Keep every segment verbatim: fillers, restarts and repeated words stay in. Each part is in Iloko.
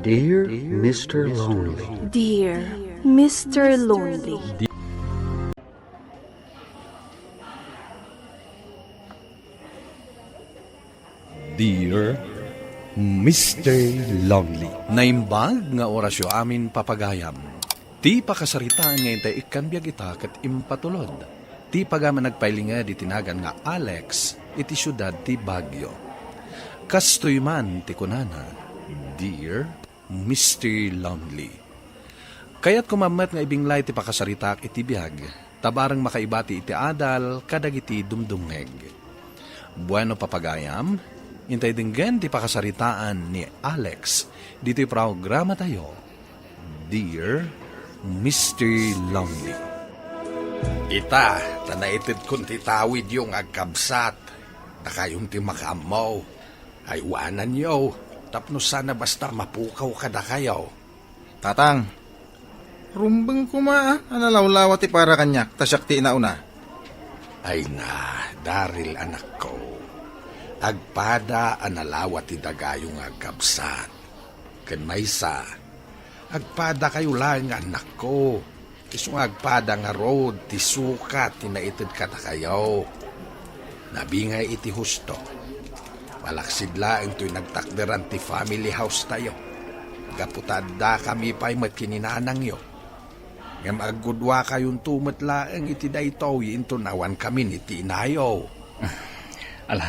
Dear Mister Lonely. Dear Mister Lonely. Dear Mister Lonely. Naimbag nga orasyo amin, papagayam. Ti pakasaritaan nga intay ikkan biag ita ket impatulod ti pagayam a nagpailinged iti nagan nga Alex iti siudad ti Baguio. Kastoy man ti kunana, Dear Mister Lonely. Kayatko met nga ibinglay ti pakasaritaak iti biag, ta bareng makaibati iti adal kadagiti dumdumngeg. Bueno, papagayam, intay denggen ti pakasaritaan ni Alex ditoy programatayo, Dear Mister Lonely. Ita, ta naitedkon ti tawidyo nga agkabsat, dakayon ti makaammo. Aywananyo, tapno saan a basta mapukaw kadakayo. Tatang, rumbeng koma a nalawlawa ti para kaniak, ta siak ti inauna. Ay na, Daryl, anakko. Agpada a nalawa ti dagayo nga agkabsat. Ken maysa, agpadakayo laeng nga annakko. Isu nga agpada ngarud ti sukat ti naited kadakayo. Nabingay iti husto. Malaksid laeng toy nagtakderan ti family house tayo. Gapu ta addakami pay met ken ni nanangyo. Ngem aggudwakayonto met laeng iti daytoy inton awankami ni ti inayo. Ala,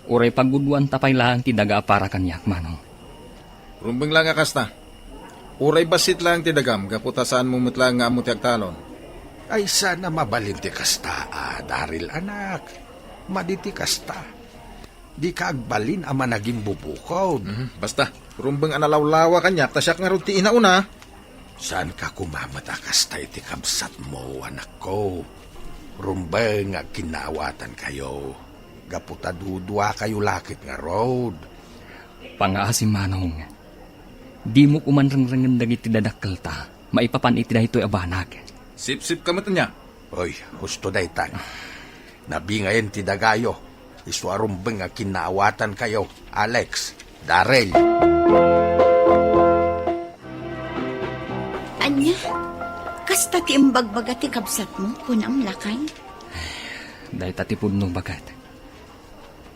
uray paggudwanta pay laeng ti daga a para kaniak, Manong. Rumbeng laeng a kasta. Uray bassit laeng ti dagam, gapu ta saanmo met laeng nga ammo ti agtalon. Ay, saan a mabalin ti kasta, a, Daryl, anak. Madi ti kasta. Dika agbalin a managimbubukod. Mhm, basta, rumbeng a nalawlawa kaniak, ta siak ngarud ti inauna. Saanka koma met a kasta iti kabsatmo, anakko. Rumbeng nga agkinnaawatankayo. Gapu ta duduakayo la ket ngarud. Pangaasim, Manong. Dimo koma rengrengen dagiti dadakkelta maipapan iti daytoy a banag. Sipsipka met ania? Oy, husto daytan. Nabingayen ti dagayo. Isu a rumbeng a kinnaawatankayo, Alex, Daryl. Ania? Kasta ti imbagbaga ti kabsatmo, kunam, lakay? Dayta ti pudno, baket.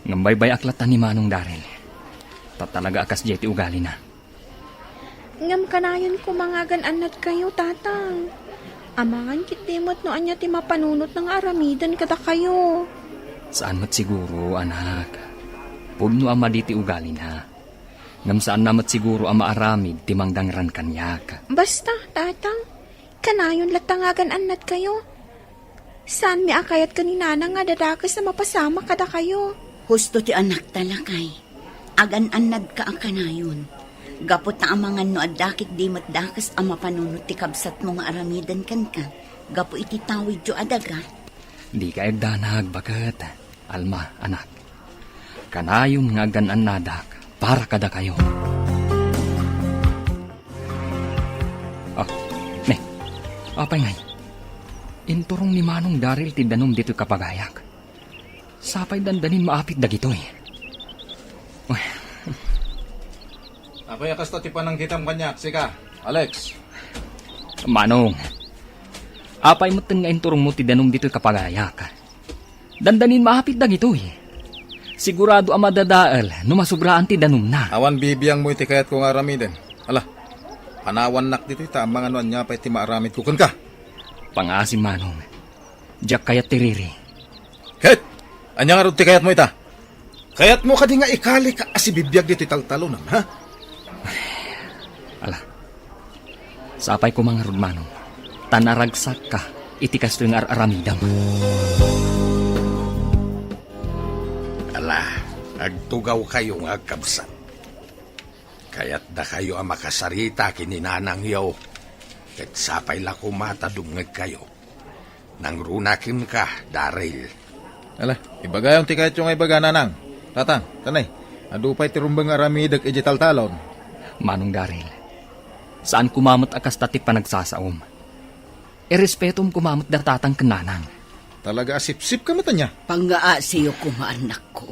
Ngem baybay-ak latta ni Manong Daryl. Ta talaga a kasdiay ti ugalina. Ngem kanayon koma nga agan-annadkayo, Tatang. Amangan ketdi met no ania ti mapanunotna nga aramiden kadakayo. Saan met siguro, anak. Pudno a madi ti ugalina. Ngem saanna met siguro a maaramid ti mangdangran kaniak. Basta, Tatang, kanayon latta nga agan-annadkayo. Saanmi a kayat ken ni Nanang nga adadakes a mapasamak kadakayo. Husto ti anakta, lakay. Agan-annadka a kanayon. Gapu ta amangan no adda ketdi met dakes a mapanunot ti kabsatmo nga aramiden kenka, gapu iti tawidyo a daga. Dika agdanag, baket. Alma, anak. Kanayon nga agan-annadak para kadakayo. Ah, ne. Apay ngay? Inturong ni Manong Daryl ti danum ditoy kapagayak. Sapay dandanin maapit dagitoy. Uy. Apay a kasta ti panangkitam kaniak, sika, Alex? Manong, apay metten nga inturongmo ti danum ditoy kapagayak? Dandanin maapit dagitoy. Sigurado a madadael no masubraan ti danumna. Awan bibiangmo iti kayatko nga aramiden. Ala, panawannak ditoy ta amangan no ania pay ti maaramidko kenka. Pangaasim, Manong. Diak kayat ti riri. Ket, ania ngarud ti kayatmo ita? Kayatmo kadi nga ikalik a sibibiag ditoy taltalonam, ha? Ala. Sapay koma ngarud, Manong, ta naragsakka iti kastoy nga ar-aramidem. Ala, agtugawkayo nga agkabsat. Kayatdakayo a makasarita ken ni nanangyo, ket sapay la koma ta dumngegkayo. Nangruna kenka, Daryl. Ala, ibagayon ti kayatyo nga ibaga, Nanang. Tatang, tanay, adu pay ti rumbeng nga aramidek idiay taltalon. Manong Daryl, saan koma met a kasta ti panagsasaom. Irespetom koma met da Tatang ken Nanang. Talaga a sipsipka met ania? Pangngaasiyo koma, annakko.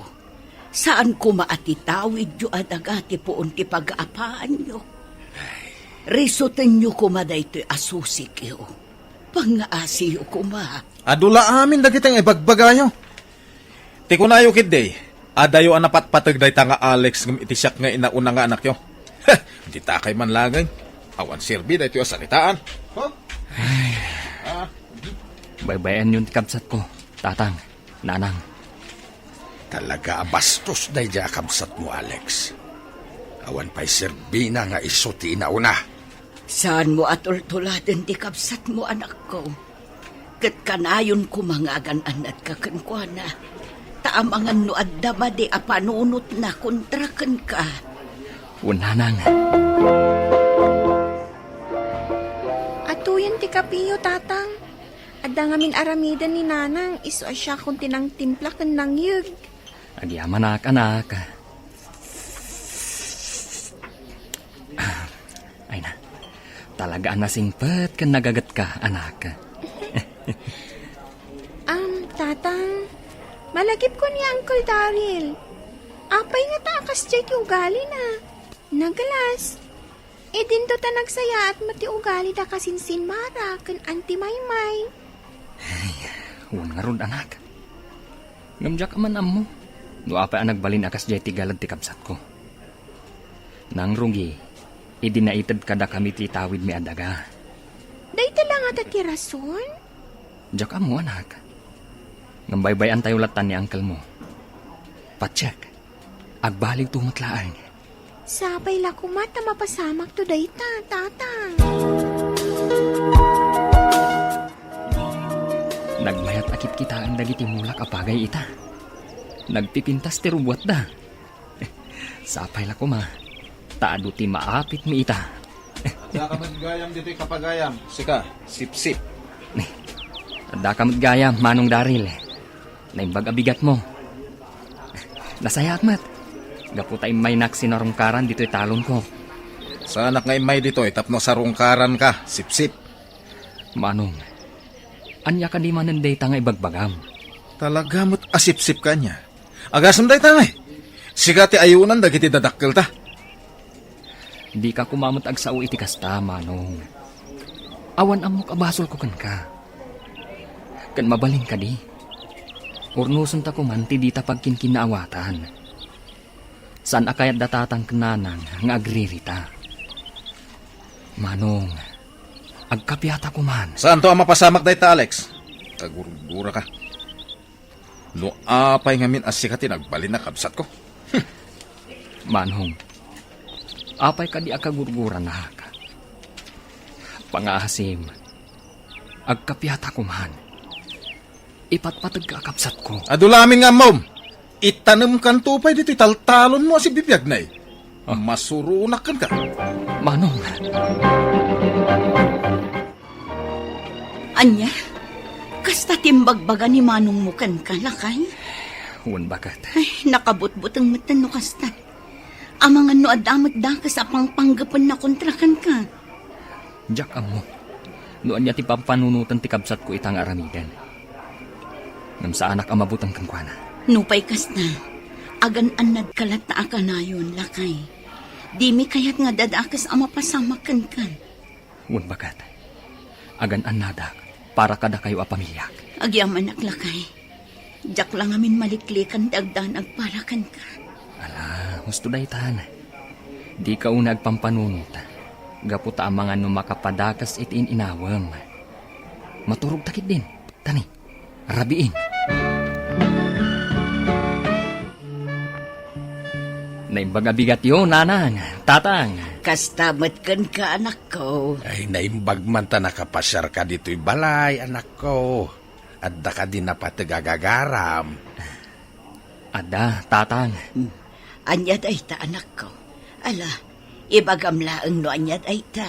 Saan koma a titawidyo a daga ti puon ti pagaapaanyo. Risutenyo koma daytoy a susikyo. Pangngaasiyo koma. Adu la amin dagiti nga ibagbagayo. Ti kunayo ketdi, adayo a napatpateg dayta nga Alex ngem iti siak nga inauna nga anakyo. Dita kay man laeng. Awan serbi daytoy a saritaan. Huh? Ah. Baybay-anyon ti kabsatko, tatang, nanang. Talaga a bastos daydiay a kabsatmo, Alex. Awan pay serbina nga isu ti inauna. Saanmo a tultuladen ti kabsatmo, anakko. Ket kanayon koma nga agan-annadka kenkuana. Ta amangan no adda madi a panunotna kontra kenka. Wen, nanang. Atuyen ti kapiyo, tatang. Adda ngamin aramiden ni nanang, isu a siakon ti nangtimpla ken nangyeg. Agyamanak, anak. Ay na, talaga a nasingpet ken nagagetka, anak. Am, tatang, malagipko ni Uncle Daryl. Apay ngata a kasdiay ti ugalina? Nagalas. Idinto ta nagsayaat met ti ugalida kasinsinmara ken Auntie Maymay. Ay, wen ngarud, anak. Ngem diak man ammo no apay a nagbalin a kasdiay ti galad ti kabsatko. Nangrugi, idi naited kadakami ti tawidmi a daga. Dayta la ngata ti rason? Diak ammo, anak. Ngem baybay-antayo latta ni uncle mo. Patiek, agbaliwto met laeng. Sapay la koma ta mapasamakto dayta, tatang. Nagmayat a kitkitaen dagiti mulak a pagay ita. Nagpipintas ti rubuatda. Sapay la koma ta adu ti maapitmi ita. Addaka met gayam ditoy kapagayam, sika, sipsip. Addaka met gayam, Manong Daryl. Naimbag a bigatmo. Nasayaat met. Gapu ta immaynak sinarungkaran ditoy talonko. Saanak nga immay ditoy tapno sarungkaranka, sipsip. Manong, ania kadi manen dayta nga ibagbagam? Talaga met a sipsipka ania? Agasem dayta, ngay. Sika ti ayunan dagiti dadakkelta. Dika koma met agsao iti kasta, Manong. Awan ammok a basolko kenka. Ken mabalin kadi, urnosenta koman ti dita pagkinkinnaawatan. Saan a kayat da tatang ken nanang nga agririta. Manong, agkapiata koman. Saanto a mapasamak dayta, Alex. Kagurguraka. No apay ngamin a sika ti nagbalin a kabsatko? Manong, apay kadi a kagurguranak? Pangaasim, agkapiata koman. Ipatpategka a kabsatko. Adu la amin nga ammom. Itanemkanto pay ditoy taltalonmo a sibibiag, nay. Ah. Masuronak kenka. Manong. Ania? Kasta ti imbagbaga ni manongmo kenka, lakay? Wen, baket. Ay, nakabutbuteng metten no kasta. Amangan no adda met dakes a pangpanggepenna kontra kenka. Diak ammo no ania ti pampanunoten ti kabsatko ita nga aramiden. Ngem saanak a mabuteng kenkuana. Nupay kasta, agan-annadka latta a kanayon, lakay. Dimi kayat nga dadakes a mapasamak kenka. Wen, baket. Agan-annadak para kadakayo a pamiliak. Agyamanak, lakay. Diak la ngamin maliklikan ti agdanag para kenka. Ala, husto daytan. Dika unay agpampanunot, gapu ta amangan no makapadakes iti in-inawem. Maturogta ketdin, tani, rabiin. Naimbag a bigatyo, nanang, tatang. Kasta met kenka, anakko. Ay, naimbag man ta nakapasiarka ditoy balay, anakko. Adda kadi napateg a gagaram? Adda, tatang. Hmm. Ania dayta, anakko? Ala, ibagam laeng no ania dayta.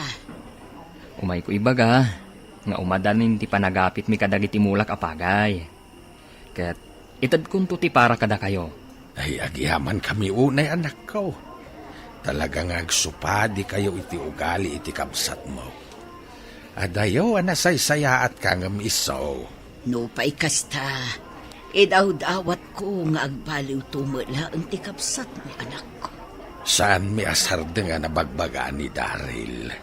Umayko ibaga nga umadanin ti panagapitmi kadagiti mulak a pagay. Ket itedkonto ti para kadakayo. Ay, agyamankami unay, anakko. Talaga nga agsupadi kayo iti ugali iti kabsatmo. Adayo a nasaysayaatka ngem isu. Nupay kasta, Idawdawatko nga agbaliwto met laeng ti kabsatmo, anakko. Saanmi a sardeng a nabagbaga ni Daryl.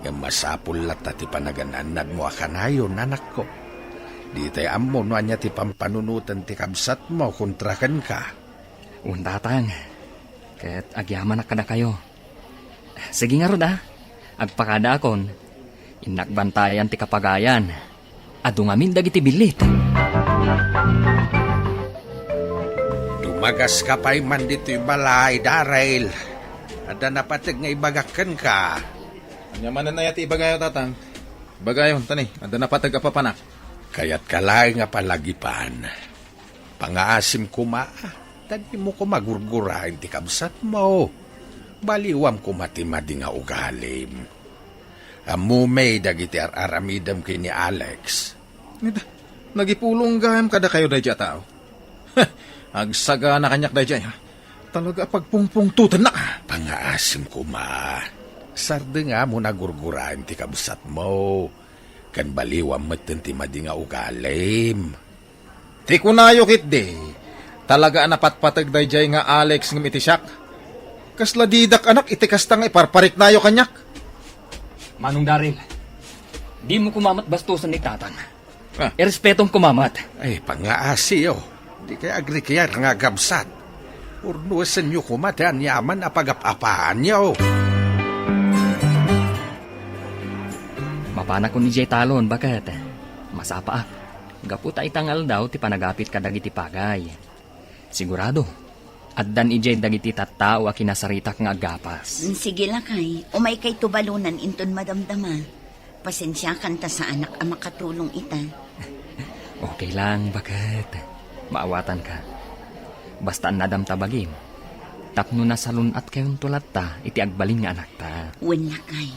Ngem masapul latta ti panagan-annadmo a kanayon, anakko. Ditay ammo no ania ti pampanunoten ti kabsatmo kontra kenka. Wen, tatang. Ket agyamanak kadakayo. Sige ngarud, a. Agpakadaakon. Innak bantayan ti kapagayan. Adu ngamin dagiti billit. Dumagaska pay man ditoy balay, Daryl. Adda napateg nga ibagak kenka. Ania manen aya ti ibagayo, tatang? Ibagayo, tani, adda napateg a papanak. Kayatka laeng a palagipan. Pangaasim koma, ta dimo koma gurguraen ti kabsatmo. Baliwam koma ti madi nga ugalim. Ammom dagiti ar-aramidem ken ni Alex. Ita, nagipulong gayam kadakayo daydiay a tao. Agsagana kaniak daydiay, ha? Talaga a pagpungpungtotennak, ha? Pangaasim koma. Sardengam no nagurguraem ti kabsatmo. Ken baliwam metten ti madi nga ugalim. Ti kunayo ketdi, talaga a napatpateg daydiay nga Alex ngem iti siak. Kasla didak anak iti kasta nga iparpariknayo kaniak. Manong Daryl, dimo koma met bastosen ni tatang. Ah. Irespetom koma met. Ay, pangaasiyo. Dikay agrikayat nga agkabsat. Urnusenyo koma ti aniaman a pagap-apaanyo. Mapanakon idiay talon, baket. Masapaak. Gapu ta ita nga aldaw ti panagapit kadagiti pagay. Sigurado, addan idiay dagiti tattao a kinasaritak nga aggapas. Sige, lakay, umaykayto balonan inton madamdama. Pasensiakan ta saanak a makatulong ita. Okay lang, baket. Maawatanka. Basta annadam ta bagim. Tapno nasalun-atkayonto latta iti agbalin nga anakta. Wen, lakay.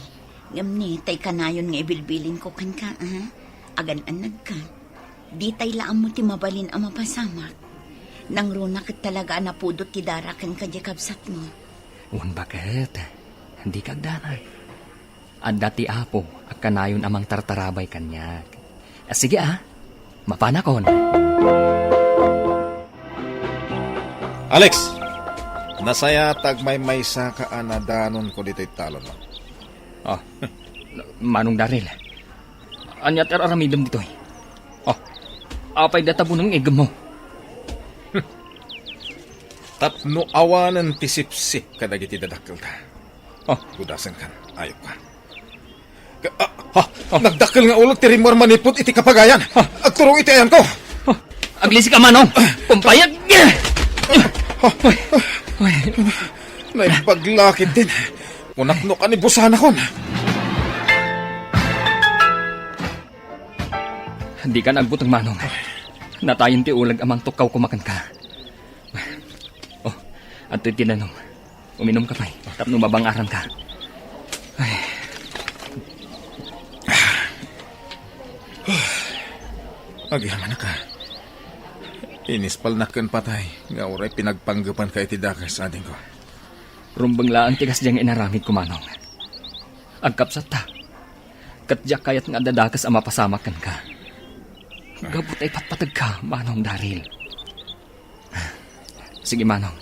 Ngem ni, tay kanayon nga ibilbilinko kenka, a? Agan-annadka. Ditay la ammo ti mabalin a mapasamak. Nangruna ket talaga a napudot ti dara kenka diay kabsatmo. Wen, baket. Dika agdanag. Adda ti Apo a kanayon a mangtartarabay kaniak. Ah, sige, a. Mapanakon. Alex! Nasayaat ta agmaymaysaka a nadanonko ditoy talon. Ah, Manong Daryl. Ania ti ar-aramidem ditoy? Oh, apay dayta buneng nga iggemmo? Tapno awanen ti sipsip kadagiti dadakkelta. Oh. Gudasenkan, ayupka. Ka-, ah, ha, oh. Nagdakkel nga uleg ti rimmuar manipud iti kapagayan. Ha? Agturong iti ayanko. Oh. Aglisika, Manong. Kumpayag. Ha? Oy. Oy. Naimbag la ketdin. Kunak no kanibusanakon. Dikan agbuteng, Manong. Natayen ti uleg a mangtukkaw koma kenka. Oh, adtoy ti danom. Uminumka pay, tapno mabangaranka. Ay. Agyamanak. Inispalnak ken patay nga uray pinagpanggepanka iti dakes, adingko. Rumbeng laeng ti kasdiay nga inaramidko, Manong. Agkabsatta. Ket diak kayat nga adda dakes a mapasamak kenka. Gapu ta ipatpategka, Manong Daryl. Sige, Manong.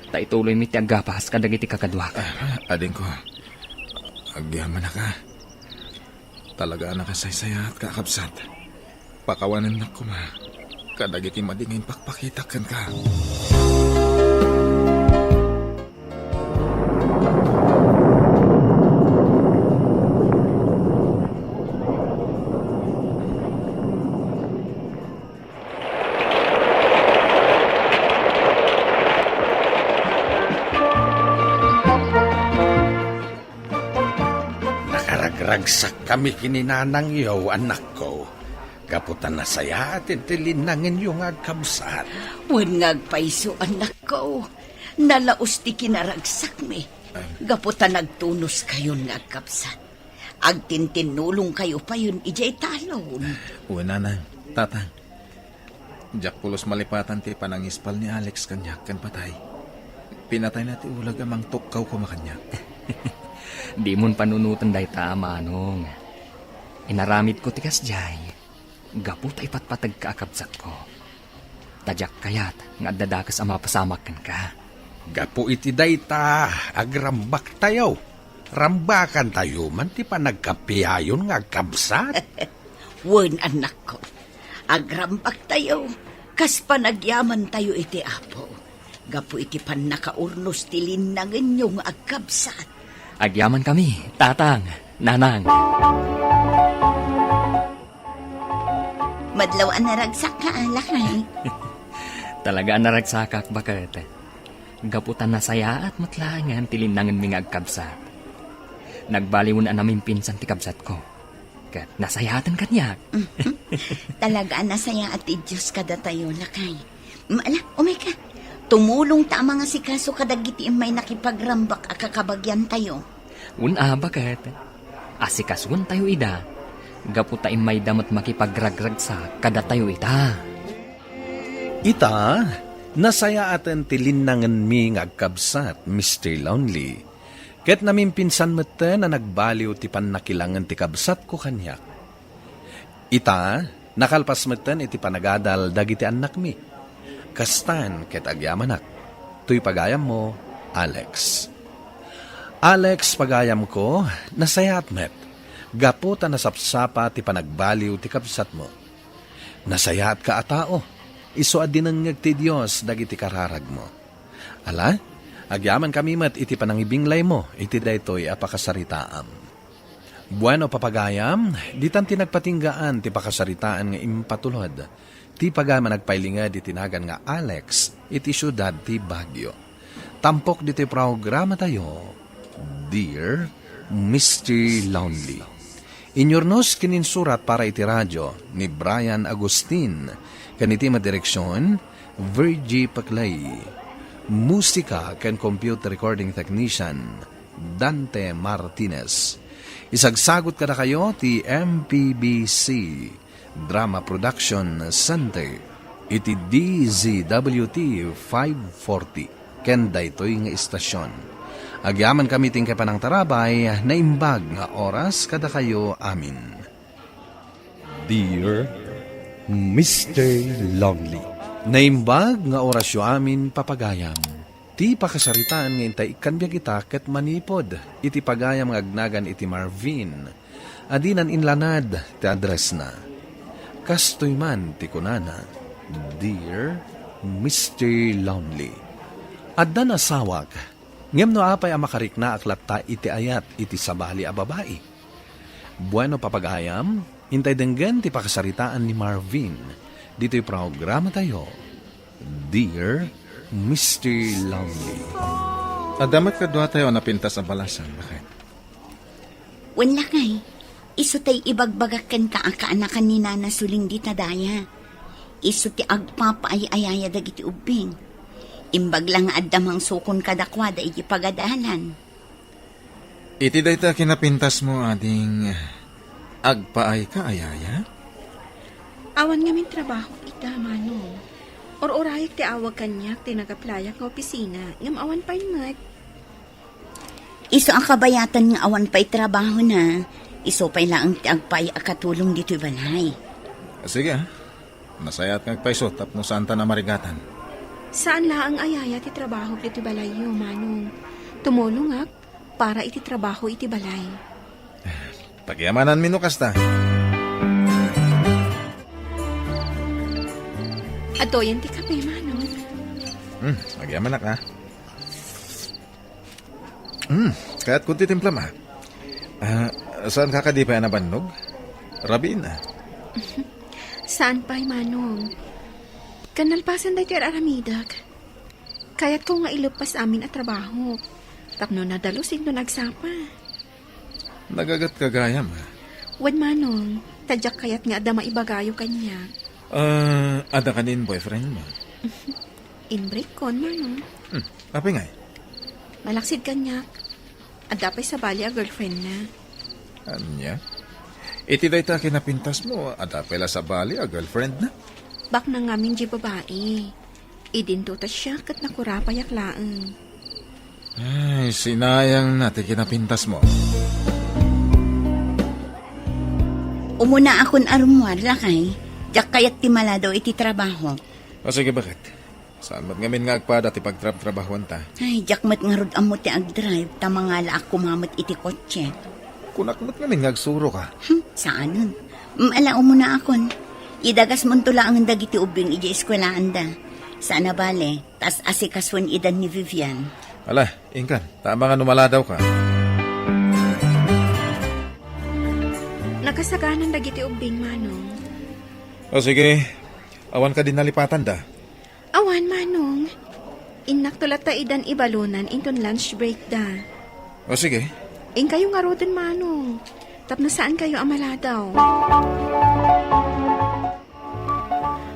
Ta ituloymi ti aggapas kadagiti kakaduak. Ah, adingko. Agyamanak. Talaga a nakasaysayaatka, kabsat. Pakawanennak koma kadagiti madi nga impakpakitak kenka. Nakaragragsakkami ken ni nanangyo, anakko, gapu ta nasayaat ti linnangenyo nga agkabsat. Wen nga agpayso, anakko, nalaus ti kinaragsakmi, gapu ta nagtunoskayon nga agkabsat. Agtintinnulongkayo payen idiay talon. Wen, nanang, tatang. Diak pulos malipatan ti panangispal ni Alex kaniak ken patay. Pinatayna ti uleg a mangtukkaw koma kaniak. Dimon panunoten dayta, Manong. Inaramidko ti kasdiay gapu ta ipatpategka a kabsatko. Ta diak kayat nga adda dakes a mapasamak kenka. Gapu iti dayta, agrambaktayo. Rambakantayo man ti panagkapiayon nga agkabsat. Wen, annakko. Agrambaktayo, kas panagyamantayo iti Apo, gapu iti pannakaurnos ti linnangenyo nga agkabsat. Agyamankami, Tatang, Nanang. Madlaw a naragsakka, lakay. Talaga a naragsakak, baket. Gapu ta nasayaat met laengen ti linnangenmi nga agkabsat. Nagbaliwen a namimpinsan ti kabsatko. Ket nasayaaten kaniak. Talaga a nasayaat ti Dios kadatayo, lakay. Mm, ala, umayka. Tumulongta a mangasikaso kadagiti immay nakipagrambak a kakabagiantayo. Wen a, baket. Asikasuentayo ida. Gapu ta immayda met makipagragragsak kadatayo ita. Ita, nasayaaten ti linnangenmi nga agkabsat, Mister Lonely. Ket namimpinsan metten a nagbaliw ti pannakilangen ti kabsatko kaniak. Ita, nakalpas metten iti panagadal dagiti annakmi. Kastan ket agyamanak. Toy pagayammo, Alex. Alex, pagayamko, nasayaat met. Gapu ta nasapsapa ti panagbaliw ti kabsatmo. Nasayaatka a tao, isu a dinengngeg ti Dios dagiti kararagmo. Ala, agyamankami met iti panangibinglaymo iti daytoy a pakasaritaam. Bueno, papagayam, ditan ti nagpatinggaan ti pakasaritaan nga impatulod ti pagayam a nagpailinged iti nagan nga Alex iti siudad ti Baguio. Tampok ditoy programatayo, Dear Mister Lonely. Inyurnos ken insurat para iti radio ni Brian Agustin, ken iti madireksion, Virgie Paclay. Musika ken computer recording technician, Dante Martinez. Isagsagut kadakayo ti M P B C Drama Production Center iti D Z W T five forty ken daytoy nga istasion. Agyamankami ti inkay panangtarabay, naimbag nga oras kadakayo amin. Dear Mister Lonely. Naimbag nga orasyo amin, papagayam. Ti pakasaritaan nga intay ikkan biag ita ket manipud iti pagayam nga agnagan iti Marvin a dinan inlanad ti addressna. Kastoy man ti kunana, Dear Mister Lonely. Addan asawak, ngem no apay a makariknaak latta iti ayat iti sabali a babai? Bueno, papagayam, intay denggen ti pakasaritaan ni Marvin ditoy programatayo, Dear Mister Lonely. Adda met kaduatayo a napintas a balasan, baket? Wen, lakay, isu tay ibagbagak kenka a kaanakan ni Nana Suling dita daya. Isu ti agpapaay-ayaya dagiti ubbing. Imbag la nga adda mangsukon kadakuada iti pagadalan. Iti dayta kinapintasmo, ading agpaayka a yaya? Awan ngamin trabahok ita, Manong. Ur-urayek ti awag kaniak ti nag-applyak nga opisina, ngem awan pay met. Isu a kabayatan nga awan pay trabahona, isu pay laeng ti agpaay a katulong ditoy balay. Sige, ah. Nasayaat nga agpayso tapno saantan a marigatan. Saan laeng a yaya ti trabahok ditoy balayyo, Manong. Tumulongak para iti trabaho iti balay. Pagyamananmi no kasta. Adtoyen ti kape, Manong. Hmm, agyamanak, ah. Hmm, kayatko ti timplam, ah. Ah, saanka kadi pay a nabannog? Rabiin, ah. Saan pay, Manong. Ken nalpasen daytoy ar-aramidek. Kayatko nga ileppas amin a trabaho. Tapno nadalus inton agsapa. Nagagat ka gayam, ah. Wen, Manong, ta diak kayat nga adda maibagayo kaniak. Ah, adda kadin boyfriend mo? Inbreak kon, Manong. Hmm, apay ngay? Malaksid kaniak. Adda pay sabali a girlfriend na. Ania? Iti dayta kinapintas mo, adda pay la sabali a girlfriend na? Baknang ngamin di babai. Idinto ta siak ket nakurapayak laeng. Ay, sinayang na ti kinapintas mo. Umuna akon a rummuar, lakay. Diak kayat ti maladaw iti trabaho. O sige, baket? Saan met ngamin nga agpada ti pagtrabtrabahuanta? Ay, diak met ngarud ammo ti agdrive, ta mangalaak koma met iti kotse. Kunak met ngamin nga agsuroka. Hmm, saanen. Mm, ala, umunaakon. Idagasmonto laengen dagiti ubbing idiay eskuelaanda. Saan a bale, ta as-asikasuen idan ni Vivian. Ala, inkan, ta amangan no maladawka. Nakasaganan dagiti ubbing, Manong. O sige, awan kadi nalipatanda? Awan, Manong. Innakto latta idan ibalonan inton lunch break da. O sige. Inkayo ngaruden, Manong. Tapno saankayo a maladaw.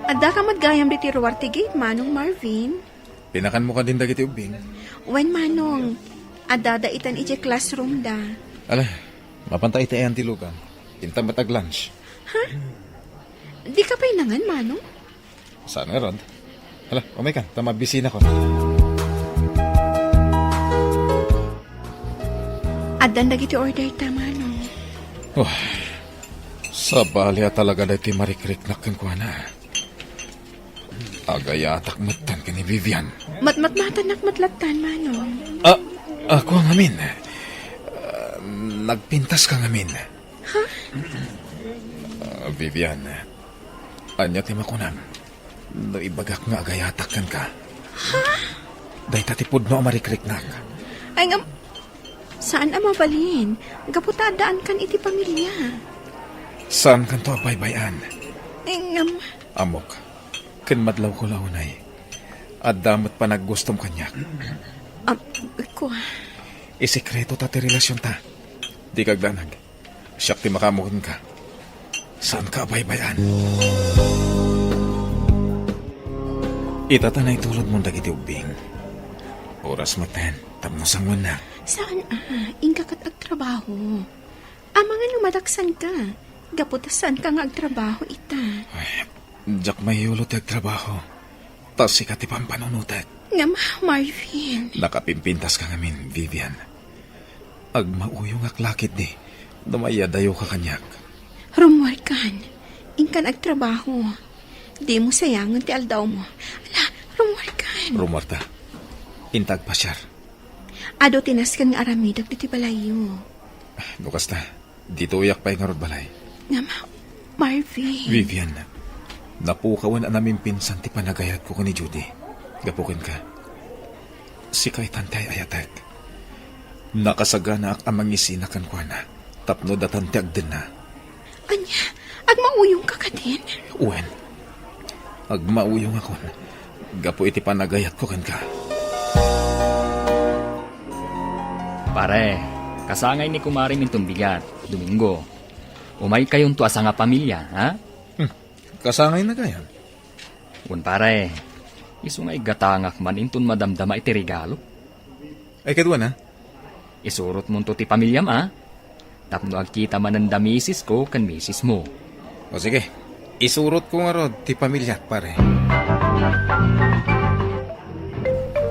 Addaka met gayam ditoy ruar ti gate, Manong Marvin? Pinakanmo kadin dagiti ubbing? Wen, Manong. Addada itan idiay classroom da. Ala, mapanta iti ayan ti lugan. Inta met ag-lunch. Ha? Dika pay nangan, Manong? Saan ngarud? Hala, umaykan, ta mabisina ko. Addan dagiti order ta, Manong. Wah, sabali a talaga daytoy marikriknak kenkuana. Agayatak metten ken ni Vivian. Matmatmatannak met lattan, Manong. Ah, ako ngamin. Ah, nagpintas ka ngamin. Ha? Ah, Vivian, ania ti makunam no ibagak nga agayatak kenka? Ha? Dayta ti pudno a marikriknak. Ay, ngam, saan a mabalin? Gapu ta addaankan iti pamilia. Saankanto a baybay-an? Ay, ngam. Ammok, ken madlawko la unay, adda met panaggustom kaniak. Am, kua. Isekreto ta ti relasionta. Dika agdanag. Siak ti makaammo kenka. Saanka a baybay-an. Ita ta naitulodmon dagiti ubbing. Oras metten tapno sangoennak. Saan a, inka ket agtrabaho. Amangan no madaksanka, gapu ta saanka nga agtrabaho ita. Ay, diak mayulo ti agtrabaho. Ta sika ti pampanunotek. Ngem, Marvin. Nakapimpintaska ngamin, Vivian. Agmauyongak la ketdi no maiyadayoka kaniak. Rummuarkan. Inkan agtrabaho. Dimo sayangen ti aldawmo. Ala, rummuarkan. Rummuarta. Inta agpasiar. Adu ti nasken nga aramidek ditoy balayyo. No kasta, ditoyak pay ngarud balay. Ngem, Marvin. Vivian, napukawen a namimpinsan ti panagayatko ken ni Judy. Gapu kenka, sika itan ti ay-ayatek. Nakasaganaak a mangisina kenkuana tapno datan ti agdenna. Ania, agmauyongka kadin? Wen, agmauyongakon gapu iti panagayatko kenka. Pare, kasangay ni kumarem inton bigat, Domingo. Umaykayonto a sangapamilia, ha? Hmm, kasangayna gayam. Wen, pare, isu nga igatangak man inton madamdama iti regalo. Ay, kaduana? Isurotmonto ti pamiliam, a? Tapno agkita manen da misisko ken misismo. O sige, isurotko ngarud ti pamiliak, pare.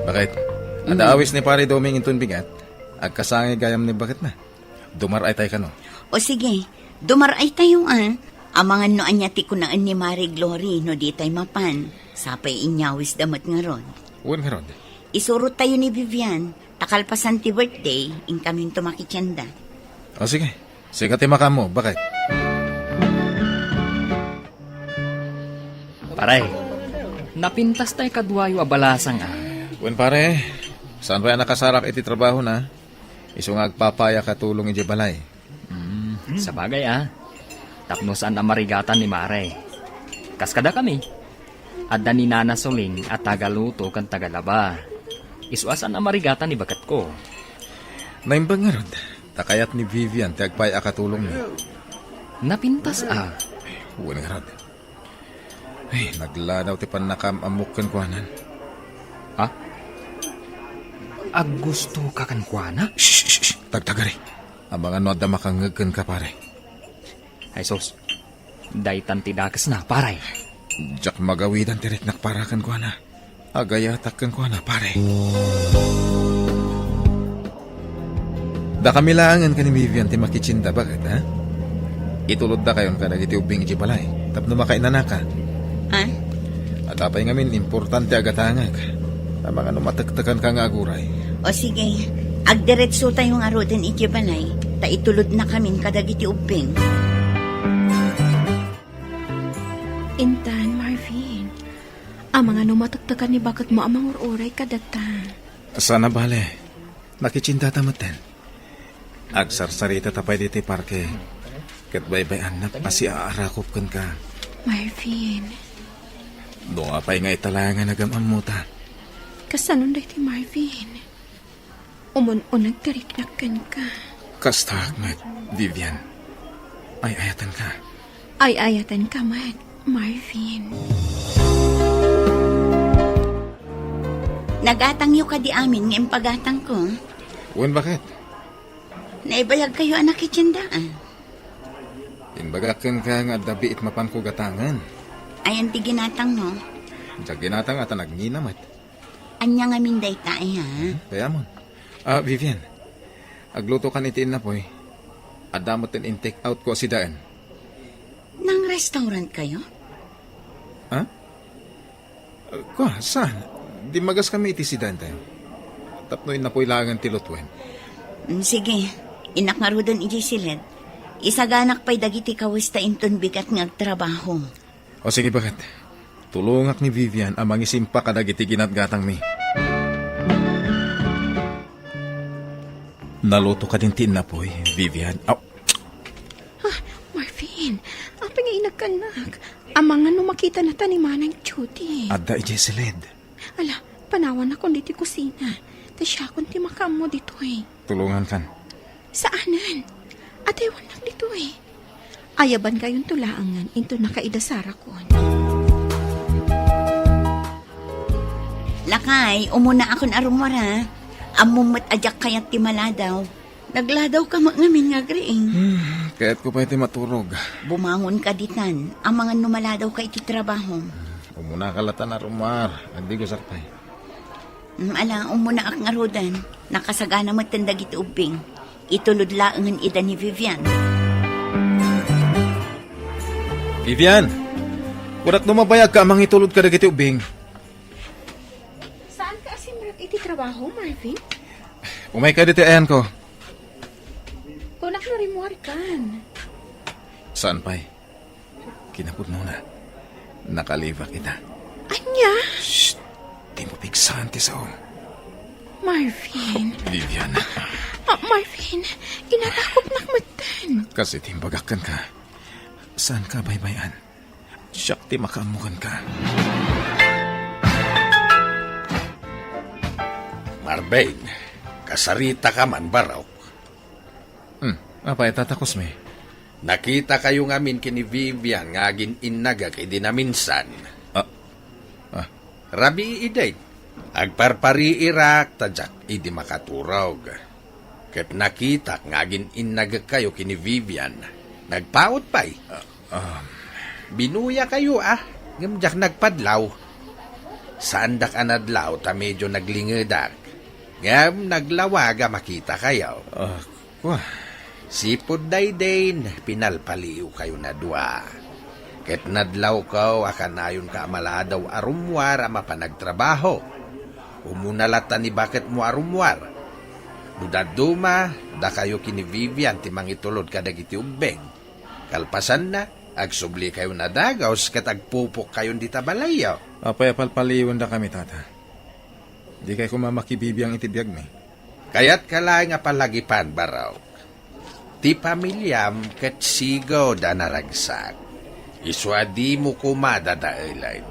Baket? Adda awis ni Pare Doming inton bigat. Agkasangay gayam ni baketna. Dumar-ay tay kano? O sige, dumar-ay tayo, a. Amangan no ania ti kunaen ni Mare Glory no ditay mapan. Sapay inyawisda met ngarud. Wen ngarud. Isurot tayo ni Vivian, ta kalpasan ti birthday, inkaminto makitienda. O sige, sika ti makaammo, baket? Pare, napintas tay kaduayo a balasang, a. Wen, pare, saan pay a nakasarak iti trabahona? Isu nga agpapayak a tulong idiay balay. Hmm, sabagay, a. Tapno saan a marigatan ni Mare. Kas kadakami, adda ni Nana Soling a tagaluto ken tagalaba. Isu a saan a marigatan ni baketko. Naimbag ngarud, ta kayat ni Vivian ti agpayak a tulongmi. Napintas, a. Wen ngarud. Ay, nagladaw ti pannakaam-ammok kenkuanan. Ha? Aggustoka kenkuana? Shh, shh, shh. Tagtagari. Amangan no adda makangngeg kenka, pare. Ay, sus. Daytan ti dakesna, pare. Diak magawidan ti riknak para kenkuana. Agayatak kenkuana, pare. Dakami laengen ken ni Vivian ti makitienda, baket, ha? Ituloddakayon kadagiti ubbing idiay balay tapno makainanaka. Ha? Apay ngamin importante a gatangek? Amangan no matektekanka nga aguray. O sige, agdiretsotayo ngaruden idiay balay, ta itulodnakamin kadagiti ubbing. Intan, Marvin, amangan no matektekan ni baketmo a mangur-uray kadata. Saan a bale, nakitsiendata metten. Agsarsaritata pay ditoy parke, ket baybay-annak a siaarakop kenka. Marvin. No apay nga ita laeng a nagam-ammota. Kasanon daytoy, Marvin? Umun-uneg ti riknak kenka. Kastaak met, Vivian. Ay-ayatenka. Ay-ayatenka met, Marvin. Nagatangyo kadi amin nga impagatangko? Wen, baket? Naibayagkayo a nakitsiendaan. Imbagak kenka nga adda biit mapanko gatangen. Ayan ti ginatangmo? Diak ginatang a ta nagngina met. Ania ngamin dayta, aya? Hmm, kayamon. Ah, Vivian, aglutokan iti innapoy. Adda met ti in-take out ko a sidaen. Nang-restaurant kayo? Ha? Kua, saan? Dimmagas kami iti sidaentayo. Tapno innapoy laengen ti lutuen. Mm, sige. Innak ngaruden idiay siled. Isaganak pay dagiti kawes ta inton bigat nga agtrabaho. O sige, baket. Tulongak ni Vivian a mangisimpa kadagiti ginatgatangmi. Naluto kadin ti innapoy, Vivian? Aw. Ah, Marvin, apay nga inagkannak? Amangan no makitanata ni Manang Judy. Adda idiay siled. Ala, panawanakon ditoy kusina. Ta siakon ti makaammo ditoy. Tulongankan. Saanen. Adaywannak ditoy. Ayabangayonto laengen inton nakaidasarakon. Lakay, umunaakon a rummuar. Ammom met a diak kayat ti maladaw. Nagladawka met ngamin nga agriing. Hmm, kayatko pay ti maturog. Bumangonka ditan, amangan no maladawka iti trabahom. Umunaka latan a rummuar, agdigosak pay. Mm, ala, umunaak ngaruden. Nakasagana metten dagiti ubbing. Itulod laengen ida ni Vivian. Vivian! Kunak no mabayagka a mangitulod kadagiti ubbing. Saanka a simrek iti trabaho, Marvin? Umayka ditoy ayanko. Kunak no rimmuarkan. Saan pay? Kinapudnona, nakalibak ita. Ania? Shh! Dimo pigsaan ti saom. Marvin. Vivian. Ah, Marvin, inarakopnak metten. Kas iti imbagak kenka. Saanka baybay-an? Siak ti makaammo kenka. Marvin, kasaritaka man, barok. Hmm, apay, Tata Cosme? Nakitakayo ngamin ken ni Vivian nga agin-innagek idi naminsan. Ah, ah. Rabii idi. Agparpariirak ta diak idi makaturog. Ket nakitak nga agin-innagekkayo ken ni Vivian. Nagpaut pay. Ah, ah. Binuyakayo, a, ngem diak nagpadlaw. Saandak a nadlaw ta medio naglingedak. Ngem naglawag a makitakayo. Ah, Kua? Sipud daydi, pinalpaliiwkayon a dua. Ket nadlawko a kanayonka a maladaw a rummuar a mapan agtrabaho. Umuna latta ni baketmo a rummuar. No dadduma, dakayo ken ni Vivian ti mangitulod kadagiti ubbing. Kalpasanna, agsublikayon a dagus ket agpupokkayon dita balayyo. Apay a palpaliiwendakami, Tata? Dikay koma makibibiang iti biagmi. Kayatka laeng a palagipan, barok. Ti pamiliam ket sigud a naragsak. Isu a dimo koma dadaelen.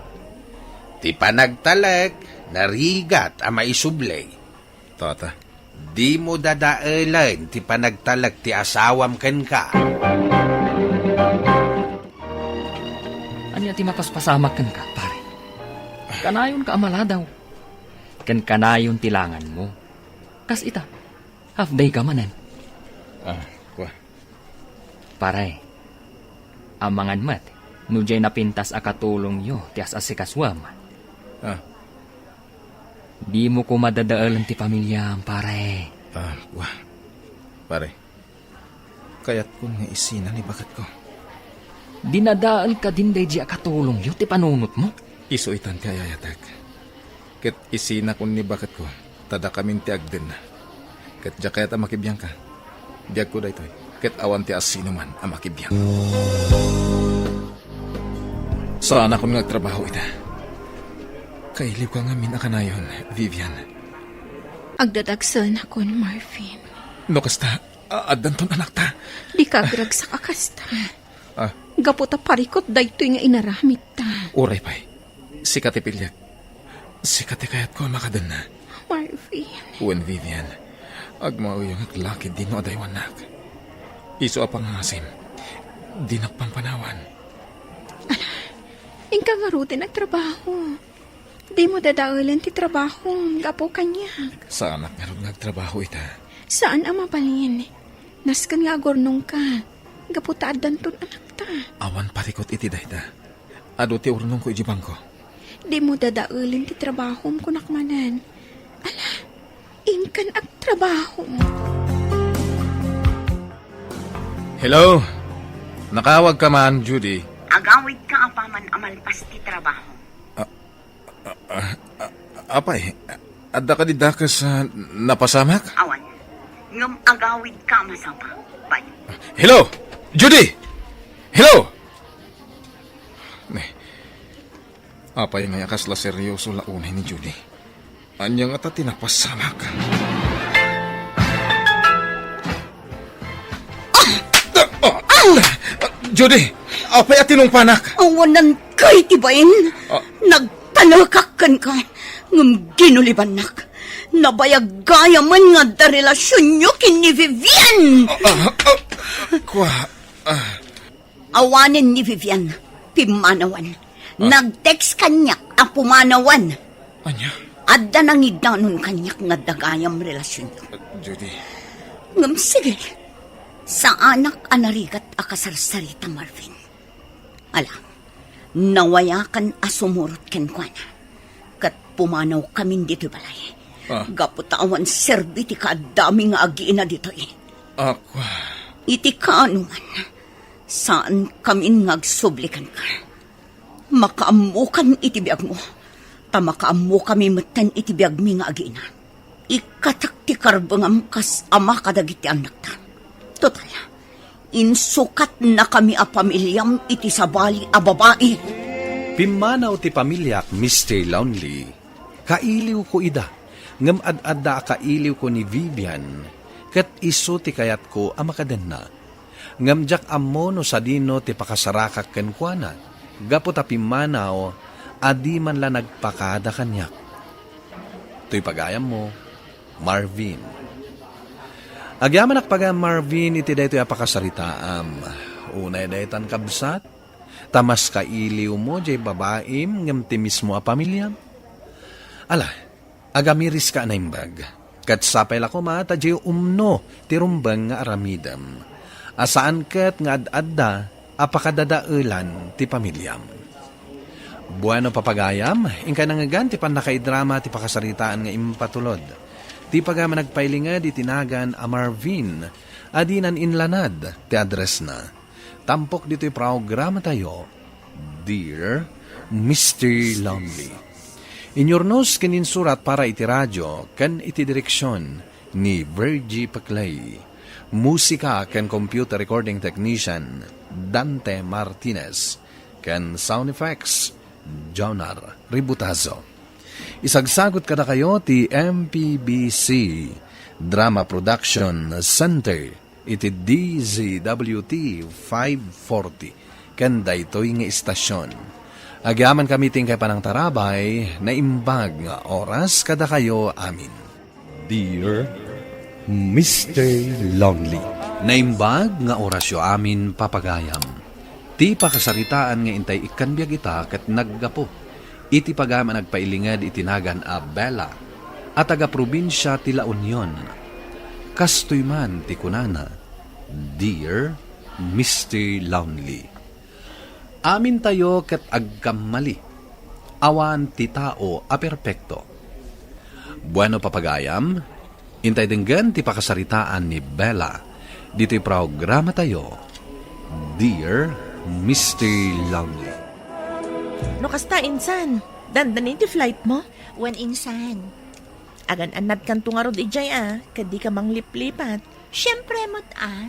Ti panagtalek, narigat a maisubli. Tata. Dimo dadaelen ti panagtalek ti asawam kenka. Ania ti mapaspasamak kenka, pare? Kanayonka a maladaw. Ken kanayon ti langanmo. Kas ita, half day ka manen. Ah, kua. Pare, amangan met no diay napintas a katulongyo ti as-asikasuam. Ah. Dimo koma dadaelen ti pamiliam, pare. Ah, kua. Pare, kayatkon nga isina ni baketko. Dinadael kadin daydi a katulongyo ti panunotmo? Isu itan ti ayayatek. Ket isinakon ni baketko, ta dakamin ti agdenna. Ket diak kayat a makibiangka. Biagko daytoy, ket awan ti asinoman a makibiang. Saanakon nga agtrabaho ita. Kailiwka ngamin a kanayon, Vivian. Agdadagsenakon, Marvin. No kasta, a-, addanton anakta. Dika agragsak a kasta. Ah. Gapu ta parikut daytoy nga inaramidta. Uray pay. Sika ti piliek. Sika ti kayatko a makadenna. Marvin. Wen, Vivian. Agmauyongak la ketdi no adaywannak. Isu a pangngasim. Dinak pampanawan. Ala, inka ngaruden agtrabaho. Dimo dadaelen ti trabahom gapu kaniak. Saanak ngarud nga agtrabaho ita. Saan a mabalin. Nasken nga agurnongka. Gapu ta addanton anakta. Awan parikut iti dayta. Adu ti urnongko idiay bangko. Dimo dadaelen ti trabahom, kunak manen. Ala, inkan agtrabaho. Hello? Nakawagka man, Judy? Agawidka apaman a malpas ti trabaho. Ah, ah, ah, apay, adda kadi dakes a napasamak? Awan. Ngem agawidka a masapa. Bye. Hello? Judy! Hello! Ne, apay ngay a kasla seryoso la unay ni Judy? Ania ngata ti napasamak? Judy, apay a tinungpanak? Awanan kay ti bain. Ah. Nagtalekak kenka, ngem ginulibannak. Nabayag gayamen nga adda relasionyo ken ni Vivian. Ah, ah, ah, kua, ah. Awanen ni Vivian, pimmanawan. Ah. Nag-text kaniak a pumanawan. Ania? Adda nangidanon kaniak nga adda gayam relasionyo. Ah, Judy. Ngem sige, saanak a narigat a kasarsarita, Marvin. Ala, nawayakan a sumurot kenkuana. Ket pumanawkamin ditoy balay. Ah. Gapu ta awan serbi ti kaaddami nga agiina ditoy. Ako. Iti kaano man, saankamin nga agsubli kenka. Makaammokan iti biagmo, ta makaammokami metten iti biagmi nga agiina. Ikkatak ti karbengam kas ama kadagiti annakta. Total, insukatnakami a pamiliam iti sabali a babai. Pimmanaw ti pamiliak, Mister Lonely. Kailiwko ida, ngem ad-adda a kailiwko ni Vivian, ket isu ti kayatko a makadenna. Ngem diak ammo no sadino ti pakasarakak kenkuana, gapu ta pimmanaw a di man la nagpakada kaniak. Toy pagayammo, Marvin. Agyamanak pagayam, Marvin, iti daytoy a pakasaritaam. Unay daytan, kabsat, ta mas kailiwmo diay babaim ngem ti mismo a pamiliam. Ala, agamiriska a naimbag, ket sapay la koma ta diay umno ti rumbeng nga aramidem, a saan ket nga ad-adda a pakadadaelan ti pamiliam. Bueno, papagayam, inkay nangngegan ti pannakaidrama ti pakasaritaan nga impatulod. Ti pagayam a nagpailinged iti nagan a Marvin, a dinan inlanad ti addressna. Tampok ditoy programatayo, Dear Mister Lonely. Inyurnos ken insurat para iti radio ken iti direksion ni Virgie Paclay. Musika ken computer recording technician, Dante Martinez. Ken sound effects, Jonar Ributazo. Isagsagut kadakayo ti M P B C Drama Production Center iti D Z W T five forty ken daytoy nga istasion. Agyamankami ti inkay panangtarabay, naimbag nga oras kadakayo amin. Dear Mister Lonely. Naimbag nga orasyo amin, papagayam. Ti pakasaritaan nga intay ikkan biag ita ket naggapu iti pagayam a nagpailinged iti nagan a Bella a taga-probinsia ti La Union. Kastoy man ti kunana, Dear Mister Lonely. Amintayo ket agkammali. Awan ti tao a perpekto. Bueno, papagayam, intay denggen ti pakasaritaan ni Bella ditoy programatayo, Dear Mister Lonely. No kasta, insan, dandanin ti flight mo? Wen, insan. Agan-annadkanto ngarud idiay a, ket dika mangliplipat. Siempre met a.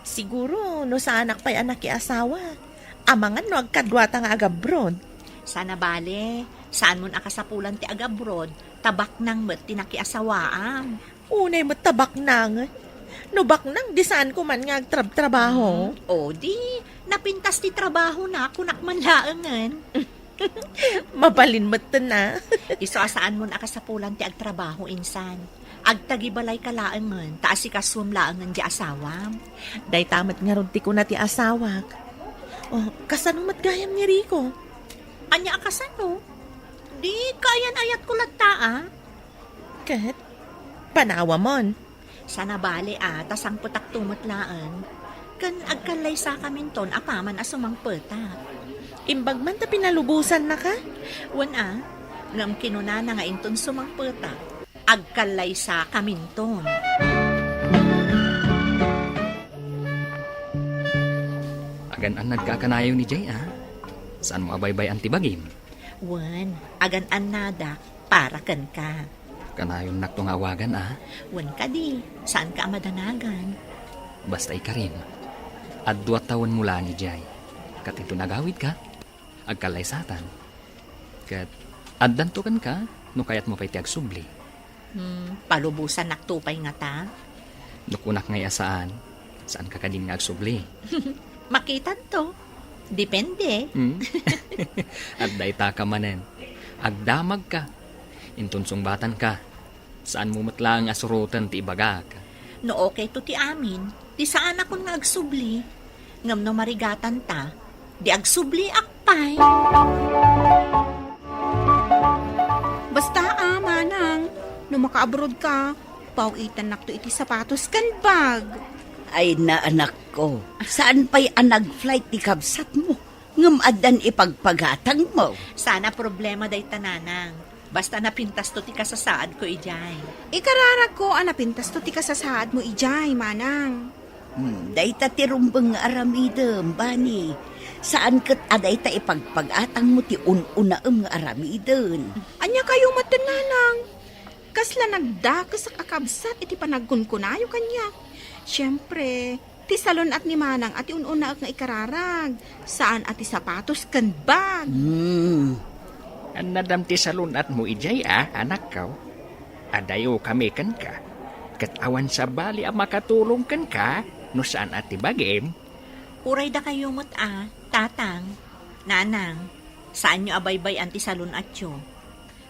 Siguro, no saanak pay a nakiasawa, amangan no agkaduata nga agabroad. Sana bale, saanmon a kasapulan ti agabroad, ta baknang met ti nakiasawaam. Unay met ta baknang. No baknang, di saanko man nga agtrabtrabaho. Hmm, o di, napintas ti trabahona, kunak man laengen. Mabalin metten a. Isu a saanmon a kasapulan ti agtrabaho, insan. Agtagibalayka laengen, ta asikasuem laengen ti asawam. Dayta met ngarud ti kuna ti asawak. Oh, kasano met gayam ni Rico? Ania a kasano? Di kaayan-ayatko latta a. Ket, panawamon. Sana bale a, ta sangpetakto met laeng. Ken agkallaysakaminton apaman a sumangpetak. Imbag man ta pinalubosannaka? Wen a, ngem kinunana nga inton sumangpetak, agkallaysakaminton. Agan-annadka a kanayon idiay a? Saanmo a baybay-an ti bagim? Wen, agan-annadak para kenka. Kanayonnakto nga awagan a? Wen kadi, saanka a madanagan. Basta ikarim, adua tawenmo laeng idiay. Ket inton agawidka, agkallaysatan. Ket addanto kenka no kayatmo pay ti agsubli. Hmm, palubosannakto pay ngata? No kunak ngay a saan, saanka kadin nga agsubli? Makitanto. Depende. Hmm? Adda itaka manen. Agdamagka. Inton sungbatanka, saanmo met laeng a suroten ti ibagak. No okayto ti amin, di saanakon nga agsubli. Ngem no marigatanta, di agsubliak pay. Basta a, manang, no makaabroad ka, paw-itannakto iti sapatos ken bag. Ay na, anakko, saan pay a nag-flight ti kabsatmo, ngem addan ipagpagatangmo. Sana problema dayta, nanang. Basta napintasto ti kasasaadko idiay. Ikararagko a napintasto ti kasasaadmo idiay, manang. Hmm, dayta ti rumbeng nga aramidem, bani. Saan ket a dayta ipagpagatangmo ti un-unaem nga aramiden. Ania kayo met, nanang? Kasla nagdakesak a kabsat iti panagkunkunayo kaniak. Siempre, ti salun-at ni manang a ti un-unaek nga ikararag, saan a ti sapatos ken bag. Hmm. Annadam ti salun-atmo idiay a, anakko? Adayokami kenka. Ket awan sabali a makatulong kenka no saan a ti bagim. Uray dakayo met a, tatang, nanang, saanyo a baybay-an ti salun-atyo.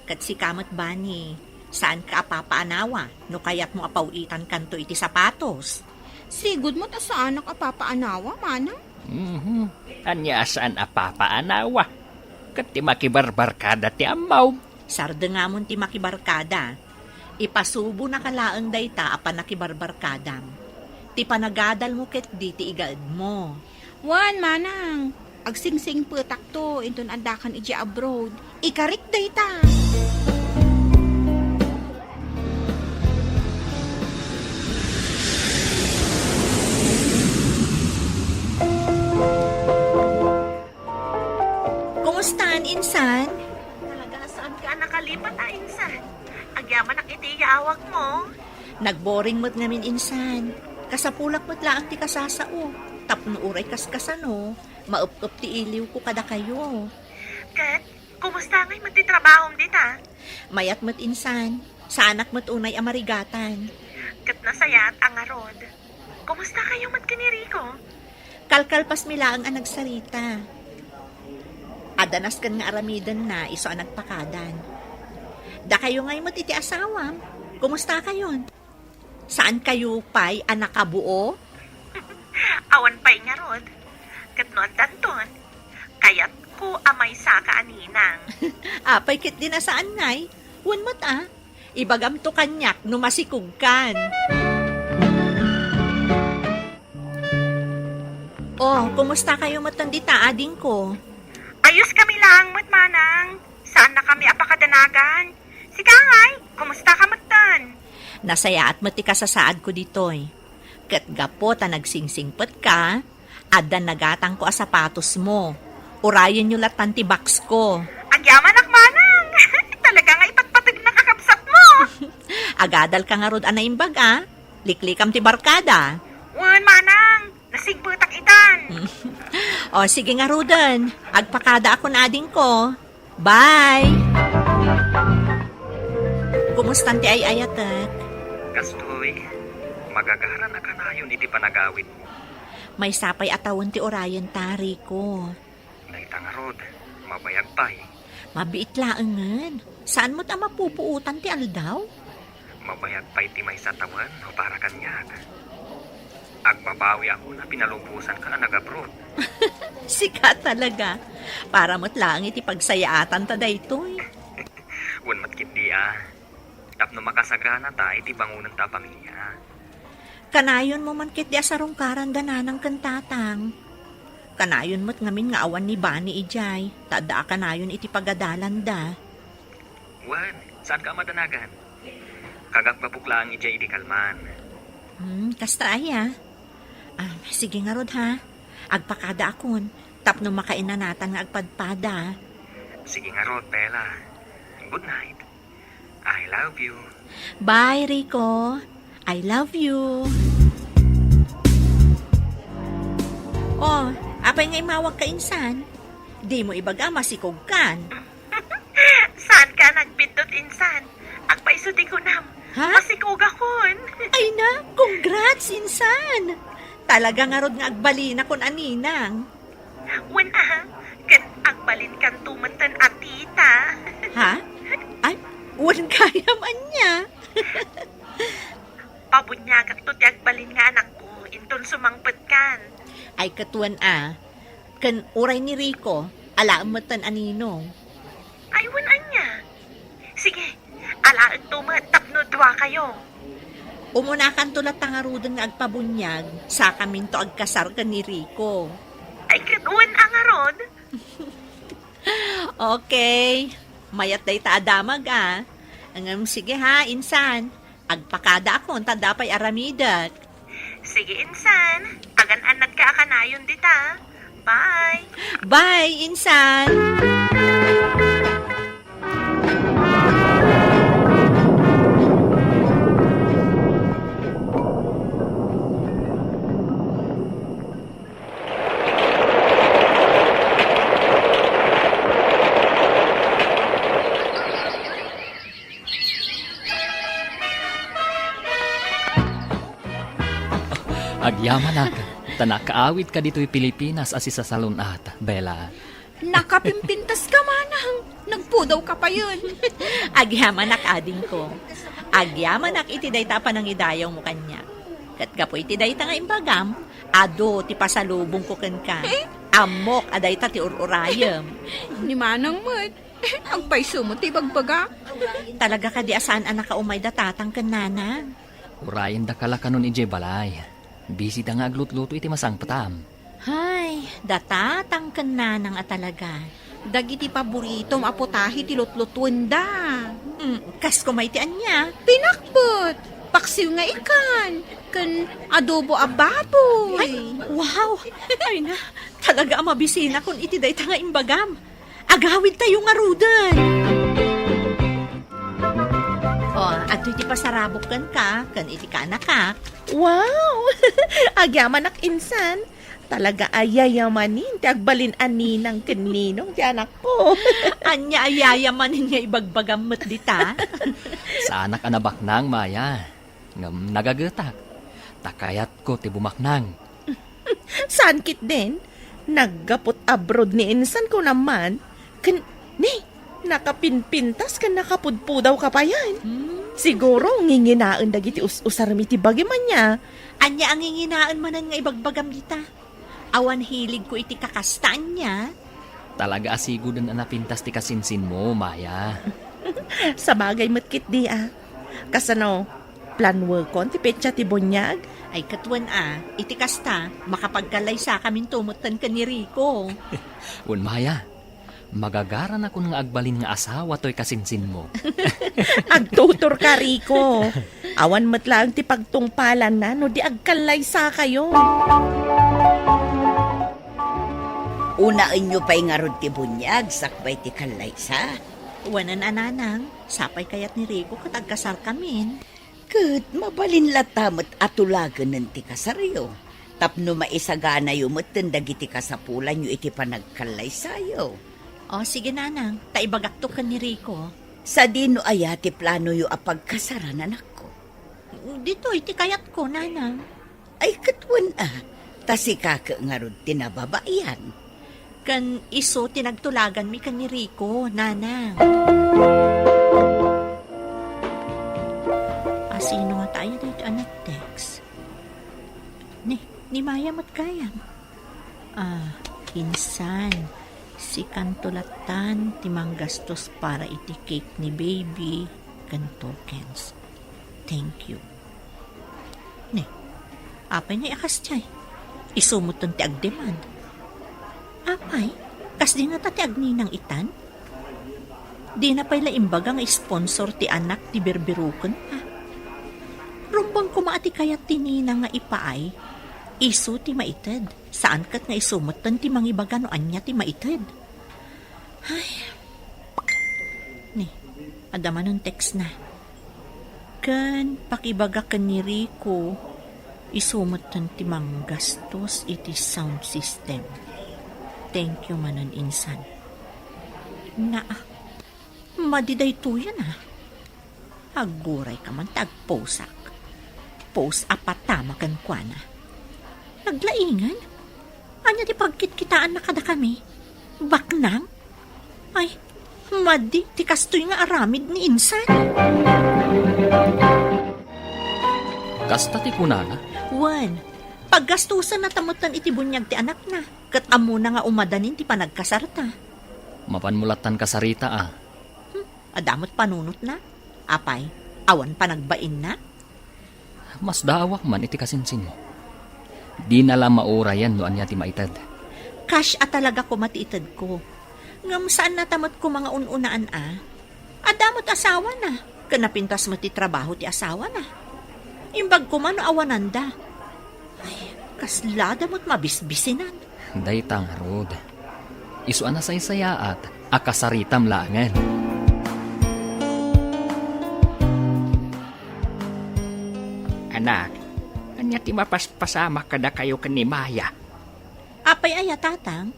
Ket sika met, bani, saanka a papaanawa no kayatmo a paw-itankanto iti sapatos. Sigud met a saanak a papaanawa, manang. Mhm. Ania a saan a papaanawa? Ket ti makibarbarkada ti ammom. Sardengamon ti makibarkada. Ipasubonaka laeng dayta a pannakibarbarkadam. Ti panagadalmo ketdi ti igaedmo. Wen, manang, agsingsingpetakto inton addakan idiay abroad. Ikarik dayta. Kumustan, insan? Talaga, saanka a nakalipat a, insan? Agyamanak iti yaawagmo. Nagboring met ngamin, insan. Kasapulak met laeng ti kasasao. Tapno uray kaskasano, maep-ep ti iliwko kadakayo. Ket, kumusta ngay met ti trabahom dita? Mayat met, insan. Saanak met unay a marigatan. Ket nasayaat a ngarud. Kumusta kayo met ken ni Rico? Kalkalpasmi laeng a nagsarita. Adda nasken nga aramidenna isu a nagpakadan. Dakayo ngay met iti asawam, kumusta kayon? Saan kayo pay a nakabuo? Awan pay ngarud. Ket no addanton, kayatko a maysaka a ninang. Apay ket di nasaan ngay? Wen met a, ibagamto kaniak no masikogkan. Oh, kumusta kayo metten dita, adingko? Ayos kami laeng met, manang. Saan na kami a pakadanagan. Sika ngay, kumusta ka metten? Nasayaat met ti kasasaadko ditoy. Ket gapu ta nagsingsingpet ka, addan nagatangko a sapatos mo. Urayenyo lattan ti box ko. Agyamanak, manang! Talaga nga ipatpategnak a kabsatmo! Agadalka ngarud a naimbag, a? Liklikam ti barkada. Wen, manang! Nasigbetak itan! O, sige ngaruden. Agpakadaakon, adingko. Bye! Kumustan ti ay-ayatek? Kastoy, magagaran a kanayon iti panagawidmo. Maysa pay a tawen ti urayenta, Rico. Dayta ngarud, mabayag pay. Mabiit laengen. Saan met a mapupuotan ti aldaw? Mabayag pay ti maysa a tawen no para kaniak. Agbabawiakon a pinalubosanka a nag-abroad. Sika talaga. Para met laeng iti pagsayaatanta daytoy. Wen met ketdi a. Tapno makasaganata iti bangonenta a pamilia. Kanayonmo man ketdi a sarungkaranda nanang ken tatang. Kanayon met ngamin nga awan ni Bani idiay, ta adda a kanayon iti pagadalanda. Wen, saanka a madanagan? Kagakbabok laeng idiay idi kalman. Hmm, kasta aya? Ah, sige ngarud ha. Agpakadaakon, tapno makainanatan nga agpadpada. Sige ngarud, Bella. Good night. I love you. Bye, Rico. I love you. Oh, apay nga imawagka insan? Dimo ibaga a masikogkan. Saanka a nagbiddut insan? Agpayso ti kunam. Ha? Masikogakon. Ay na, congrats, insan! Talaga ngarud nga agbalinakon a ninang. Wen a, ket agbalinkanto metten a tita. Ha? Ay, wen gayam ania? Pabuniagakto ti agbalin nga anakko, inton sumangpetkan. Ay, ket wen a, ken uray ni Rico, alaem metten a ninong. Ay, wen ania? Sige, alaekto met tapno duakayo. Umunakanto latta ngaruden nga agpabuniag, sakaminto agkasar ken ni Rico. Ay, ket wen a ngarud? Okay. Mayat dayta a damag, a. Ngem sige ha, insan. Agpakadaakon ta adda pay aramidek. Sige, insan. Agan-annadka a kanayon dita. Bye. Bye, insan. Agyamanak, ta nakaawidka ditoy Pilipinas a sisasalun-at, Bella. Nakapimpintaska, manang. Nagpudawka payen. Agyamanak, adingko. Agyamanak iti dayta a panangidayawmo kaniak. Ket gapu iti dayta nga imbagam, adu ti pasalubongko kenka. Eh? Ammok a dayta ti ur-urayem. Ni manang met. Agpayso met ti ibagbaga. Talaga kadi a saan a nakaumay da tatang ken nanang? Urayendaka la kanon idiay balay. Busy da nga aglutluto iti masangpetam. Hay, da tatang ken nanang a talaga. Dagiti paboritom a putahe ti lutlutuenda. Mm, kas koma iti ania? Pinakpet, paksiw nga ikan, ken adobo a baboy. Ay, wow! Ay na, talaga a mabisinakon iti dayta nga imbagam. Agawidtayo ngaruden. O, adtoy ti pasarabok kenka, ken iti kaanakak. Wow! Agyamanak insan. Talaga a yayamanen ti agbalin a ninang ken ninong ti anakko. Ania a yayamanen nga ibagbagam met dita? Saanak a nabaknang, Maya. Ngem nagagetak. Ta kayatko ti bumaknang. Saan ketdin? Naggaput abroad ni insan ko naman. Ken, ni, nakapinpintas ken nakapudpudawka payen. Hmm. Siguro, nginginaen dagiti us-usarem iti bagim ania. Ania a nginginaen manen nga ibagbagam dita? Awan hiligko iti kakasta ania? Talaga a sigoden a napintas ti kasinsinmo, Maya. Sabagay met ketdi a. Kasano, planuekon ti petsa ti buniag? Ay, ket wen a, iti kasta, makapagkallaysakaminto metten ken ni Rico. Wen, Maya, magagaranakon nga agbalin nga asawa toy kasinsinmo. Agtuturka, Rico. Awan met laeng ti pagtungpalanna no di agkallaysakayo. Unaenyo pay ngarud ti buniag sakbay ti kallaysa. Wen a, nanang, sapay kayat ni Rico ket agkasarkamin. Ket mabalin latta met a tulagenen ti kasaryo, tapno maisaganayo metten dagiti kasapulanyo iti panagkallaysayo. O, sige, nanang, ta ibagakto ken ni Rico. Sadino aya ti planoyo a pagkasaran, anakko? Ditoy ti kayatko, nanang. Ay, ket wen a, ta sika ket ngarud ti nababain. Ken isu ti nagtulaganmi ken ni Rico, nanang. A, sino ngata aya daytoy a nag-text? Ni, ni Maya met gayam. A, insan, sikanto lattan ti manggastos para iti cake ni baby ken tokens. Thank you. Ne, apay ngay a kasdiay? Isu metten ti agdemand. Apay, kasdi ngata ti agninang itan? Dina pay la imbaga nga sponsor ti anak ti birbirokenna. Rumbeng koma a ti kayat ti ninang nga ipaay, isu ti maited. Saan ket nga isu metten ti mangibaga no ania ti maited. Ay. Ni, adda manen text na. Ken pakibaga ken ni Rico, isu metten ti manggastos iti sound system. Thank you manen, insan. Naa, madi daytoyen a. Aggurayka man ta agposak. Post a patama kenkuana. Naglaingen? Ania ti pagkitkitaanna kadakami? Baknang? Ay, madi ti kastoy nga aramid ni insan. Kasta ti kunana? Wen, paggastosanna ta metten iti buniag ti anakna, ket ammona nga umadanin ti panagkasarta. Mapanmo lattan kasarita a. Hmm, adda met panunotna? Apay, awan panagbainna? Masdaawak man iti kasinsinmo. Dina la maurayen no ania ti maited. Cash a talaga koma ti itedko. Ngem saan nata met koma nga un-unaan a. Adda met asawana, ken napintas met ti trabaho ti asawana. Imbag koma no awananda. Ay, kaslada met mabisbisinan. Dayta ngarud, isu a nasaysayaat a kasaritam laengen. Anak, ania ti mapaspasamak kadakayo ken ni Maya? Apay aya, Tatang?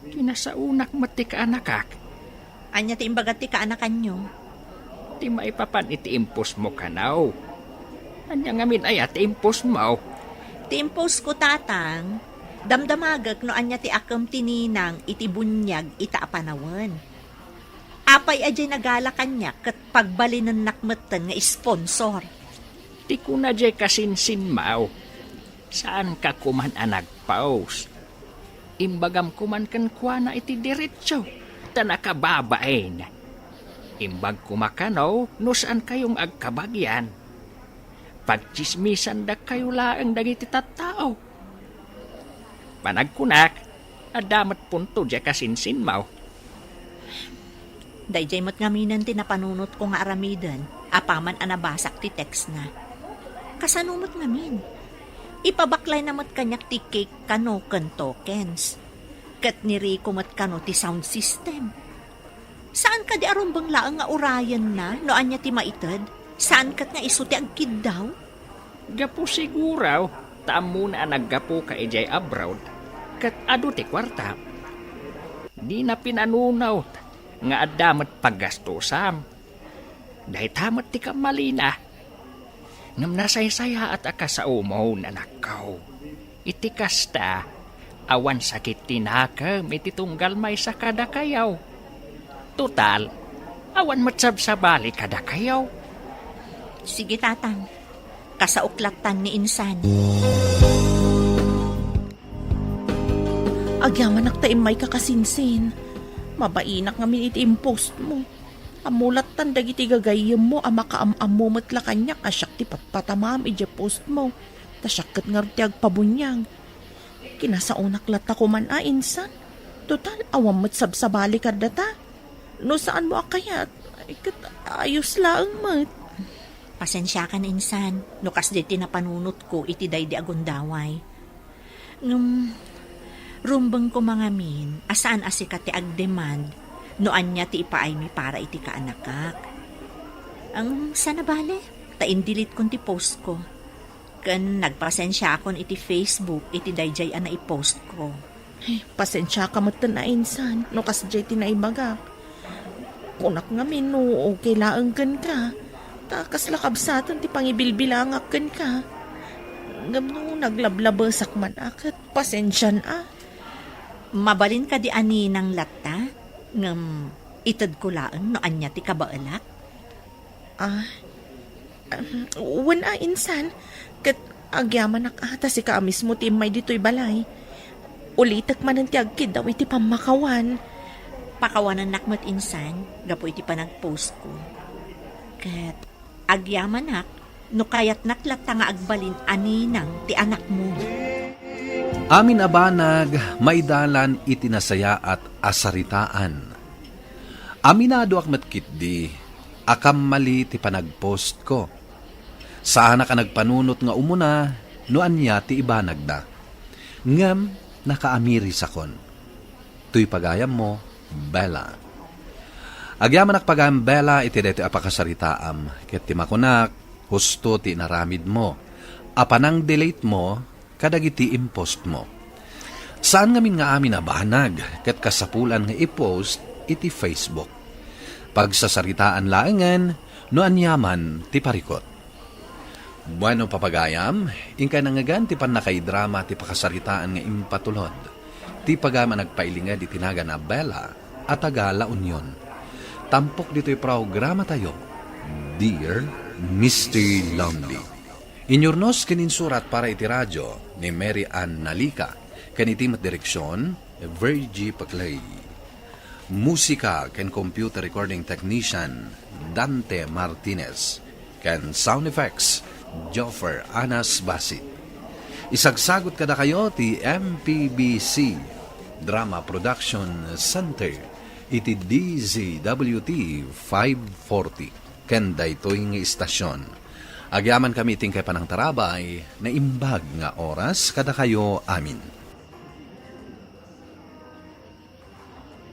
Kinasaonak met ti kaanakak. Ania ti imbaga ti kaanakanyo? Ti maipapan iti impusmo kano. Ania ngamin aya ti impusmo? Ti impusko, Tatang, damdamagek no ania ti akem ti ninang iti buniag ita a panawen. Apay a diay nagala kaniak ket pagbalinennak metten nga sponsor? Ti kuna diay kasinsinmo, saanka koman a nagpaus. Imbagam koman kenkuana iti diretso, ta nakababain. Imbag koma kano no saankayo nga agkabagian. Pagtsismisandakayo laeng dagiti tattao. Panagkunak, adda met punto diay kasinsinmo. Daydiay met ngaminen ti napanunotko nga aramiden apaman a nabasak ti textna. Kasano met ngamin? Ipabaklayna met kaniak ti cake kano ken tokens. Ket ni Rico met kano ti sound system. Saan kadi a rumbeng laeng nga urayenna no ania ti maited? Saan ket nga isu ti agkiddaw? Gapu siguro ta ammona a naggapuka idiay abroad ket adu ti kuarta. Dina pinanunot nga adda met paggastusam. Dayta met ti kammalina. Ngem nasaysayaat a kasaomon, anakko. Iti kasta, awan sakit ti nakem iti tunggal maysa kadakayo. Total, awan met sabsabali kadakayo. Sige, Tatang. Kasaok lattan ni insan. Agyamanak ta immayka, kasinsin. Mabainak ngamin iti impostmo. Ammo lattan dagiti gagayyemmo a makaam-ammo met la kaniak a siak ti patpatamam idiay postmo, ta siak ket ngarud ti agpabuniag. Kinasaonak latta koman a insan. Total, awan met sabsabali kadata. No saanmo a kayat, ay ket ayos laeng met. Pasensiakan, insan, no kasdi ti napanunotko iti daydi a gundaway. Ngem, Rumbeng koma ngamin a saan a sika ti agdemand no ania ti ipaaymi para iti kaanakak. Ang sana bale, ta indeletekon ti post ko. Ken nagpasensiakon iti Facebook iti daydiay a naipost ko. Ay, pasensiaka metten a insan no kasdiay ti naibagak. Kunak ngamin no okay laeng kenka. Ta kasla kabsaten ti pangibilbilangak kenka. Ngem no naglablabesak man a, ket pasensian a. Mabalin kadi a ninang latta? Ngem itedko laeng no ania ti kabaelak? Ah, um, wen a insan, ket agyamanak a ta sika a mismo ti immay ditoy balay. Ulitek manen ti agkiddaw iti pammakawan. Pakawanennak met insan, gapu iti panagpost ko. Ket agyamanak no kayatnak latta nga agbalin a ninang ti anakmo. Amin a banag, maidalan iti nasayaat a saritaan. Aminadoak met ketdi a kammali ti panagpost ko. Saanak a nagpanunot nga umuna no ania ti ibanagda. Ngem nakaamirisakon. Toy pagayammo, Bella. Agyamanak pagayam, Bella, iti daytoy a pakasaritaam, ket ti makunak, husto ti inaramidmo. A panang-delete mo kadagiti impostmo. Saan ngamin nga amin a banag ket kasapulan nga i-post iti Facebook. Pagsasaritaan laengen no aniaman ti parikot. Bueno, papagayam, inkay nangngegan ti pannakaidrama ti pakasaritaan nga impatulod. Ti pagayam a nagpailinged iti nagan a Bella a taga La Union. Tampok ditoy programatayo, Dear Mister Lonely. Inyurnos ken insurat para iti radio ni Mary Ann Nalica, ken iti met direksion, Virgie Paclay. Musika ken computer recording technician, Dante Martinez, ken sound effects, Joffer Anas Basit. Isagsagut kadakayo ti M P B C Drama Production Center iti D Z W T five forty. Ken daytoy nga istasyon. Agyamankami iti inkay panangtarabay, naimbag nga oras kadakayo amin.